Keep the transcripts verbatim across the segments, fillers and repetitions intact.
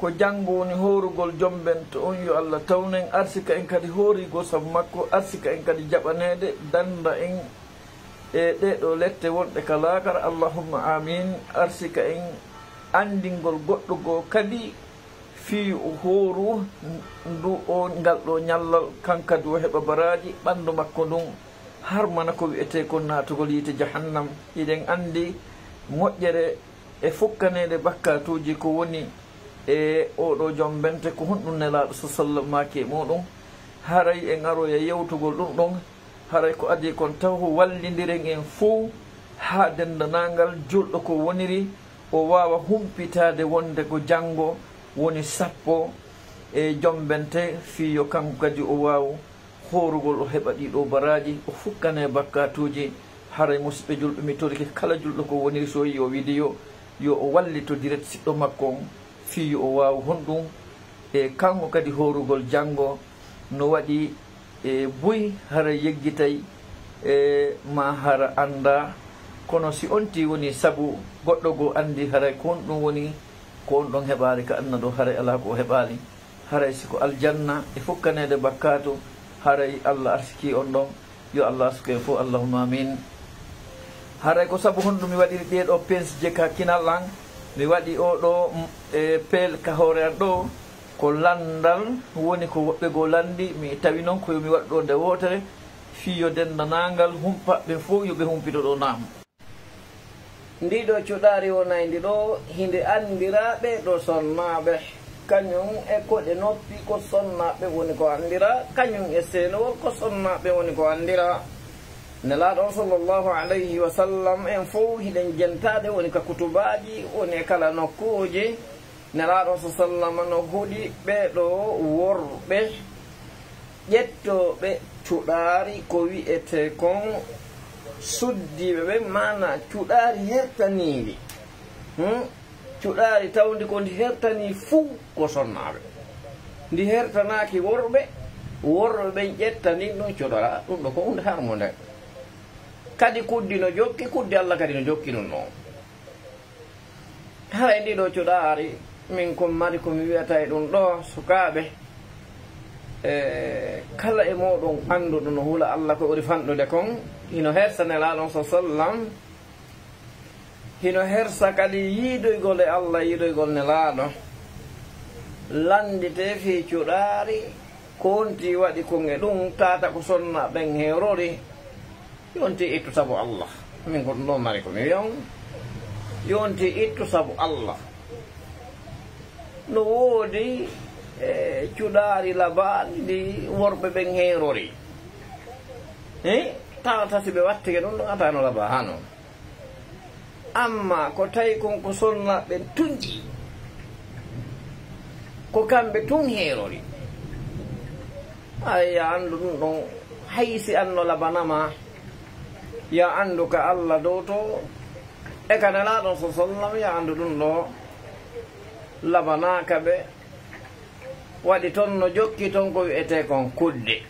Ko janngo woni hoorugol jombente on, yo Alla tawnu en, arsika en kadi hoorigol sabu makko, arsika en kadi jaɓaneede, dannda en e ɗee ɗoo lette wonɗe ka laakara, Allahumma aamiin, arsika en anndingol goɗɗo goo kadi fii o hooru ndu on, ngal ɗoo ñallal, kan kadi o heɓa baraaji ɓanndu makko ndun, harmana ko wi'etee kon naatugol yiite jahannam. Hiɗen anndi moƴƴere e fukkaneede bakkaatuuji ko woni e oo ɗoo jombente, ko honɗun Nelaaɗo sa sallam maaki e muuɗun? Haray en aroya yewtugol ɗun ɗon, haray ko adii kon taw wallindiren en fow haa denndanangal julɗo ko woniri, o waawa humpitaade wonde ko janngo woni sappo e jombente, fii yo kanko kadi o waawu hoorugol, o heɓa ɗii ɗoo baraaji, o fukkanee bakkaatuuji. Haray, musiɓɓe julɓe, mi torike kala julɗo ko woniri, so yi'ii oo video, yo o wallito direct siɗɗo makko on, fii yo o waawu honɗun e kanko kadi hoorugol janngo, no waɗi e buy, haray yeggitay e ma hara anndaa. Kono si on tii woni sabu goɗɗo goo anndi, haray ko honɗun woni ko on ɗon heɓaali ka aduna ɗoo, haray alaa ko o heɓaali. Haray si ko aljanna e fukkaneede bakkaatu, haray Alla arsikii on ɗon. Yo Alla arsuku en fow, Allahumma amin. Haray ko sabu honɗun mi waɗiri ɗee ɗoo pensije ka kinal an? Mi waɗi oo ɗoo, mm, e peel ka hoore an ɗoo, ko lanndal woni ko woɓɓe goo lanndi, mi tawi non ko yo mi waɗu ɗoo nde wootere, fii yo denndanangal humpaaɓe ɓen fow yo ɓe humpito ɗoo naamu. Ndii ɗoo cuɗaari wonayndi ɗoo, hinde anndiraa ɓee ɗoo sonnaaɓe. Kañun e koɗe noppi ko sonnaaɓe woni ko anndiraa, kañun e seenowol ko sonnaaɓe woni ko anndiraa. Nelaaɗo on, sallallahu alayhi wa sallam, en fow hiɗen jentaade woni ka kutubaaji, woni e kala nokkuuji. Nelaaɗo on, sa sallama, no huɗi ɓee ɗoo worɓe ƴettooɓe cuɗaari ko wi'etee kon suddiiɓe ɓen, maanaa cuɗaari hertaniindi. Hmm? Cuɗaari tawndi ko ndi hertanii fuu ko sonnaaɓe. Ndi hertanaaki worɓe, worɓe ɓen ƴetta ndin ɗon cuɗaari, ɗun ɗoo ko huunde harmunde. Kadi kuddi no jokki, kuddi Alla kadi no jokki ɗun ɗon. Haray ndii ɗoo cuɗaari, min ko mari ko mi wi'ata e ɗun ɗoo, sukaaɓe, e kala e mooɗon annduɗo no hula Alla ko ɓuri fanɗude kon, hino hersa Nelaaɗo on, sa sallam, hino hersa kadi yiidoygol e Alla, yiidoygol Nelaaɗo, lannditee fii cuɗaari, ko honti waɗi kon e ɗun, tata ko sonnaaɓe ɓen heerori. Yonti ittu sabu Allah. Min ko ɗun ɗoo mari ko mi wi'a on. Yonti ittu sabu Allah. No woodi, e, cuɗaari labaaɗi ndi worɓe ɓen heerori. Eh? Tawata si ɓe wattike ɗun ɗon, a taway no labaa haa non. Amma ko tawi kon ko sonnaaɓe ɓen tun ƴii, ko kamɓe tun heerori. Ay, yo a anndu ɗun ɗon, hay si an no labana ma, yo a anndu ka Alla dowto, e ka Nelaaɗo on, sa sallam, yo a anndu ɗun ɗoo labanaaka ɓe. Waɗi ton no jokki ton ko wi'etee kon kudde.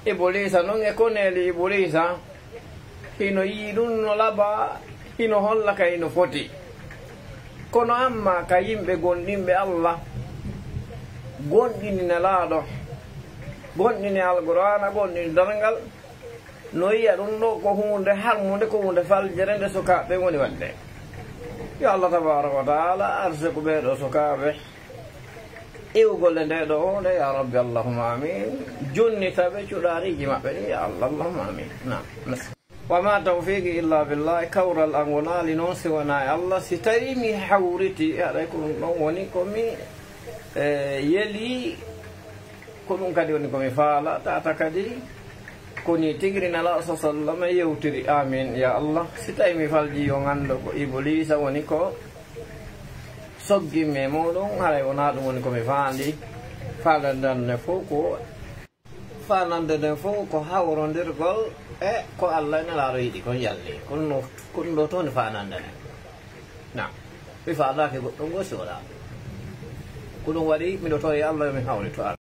Ibuliisa non e koneeli Ibuliisa, hino yi'i ɗun no labaa, hino holla ka hino foti. Kono amma ka yimɓe gomɗinɓe Alla, gomɗini Nelaaɗo, gomɗini Alqur'aana, gomɗini darngal, no yi'a ɗun ɗoo ko huunde harmunde, ko huunde faljere nde sukaaɓe ɓen woni waɗde. Yo Allah tabaaraka wa ta'aala arsiku ɓee ɗoo sukaaɓe iwgol e ndee ɗoo huunde, yaa Rabbi, Allahumma aamiin. Jonnita ɓe cuɗaariiji maɓɓe ɗin, yaa Allah, Allahumma aamiin. Naam. Wa maa tawfiiqi illaa billaahi, kawral an wonaali non si wonaa e Allah. Si tawii mi hawritii, haray ko ɗun ɗon woni ko mi, eh, yelii. Ko ɗun kadi woni ko mi faala, tata kadi ko nii tigi Nelaaɗo sa sallam yewtiri. Aamiin, yaa Allah. Si tawii mi faljii, yo on anndu ko Ibuliisa woni ko soggi mi e muuɗun, haray wonaa ɗun woni ko mi faandi. Faandaare nden fow ko, faandaare nden fow ko hawrondirgol e ko Allah e Nelaaɗo yiɗi kon yalli. Ko ɗun ɗoo, ko ɗun ɗoo tun woni faandaare nden. Naam. Mi faandaaki goɗɗun goo si wonaa. Ko ɗun waɗi miɗo toro Allah yo min hawritu.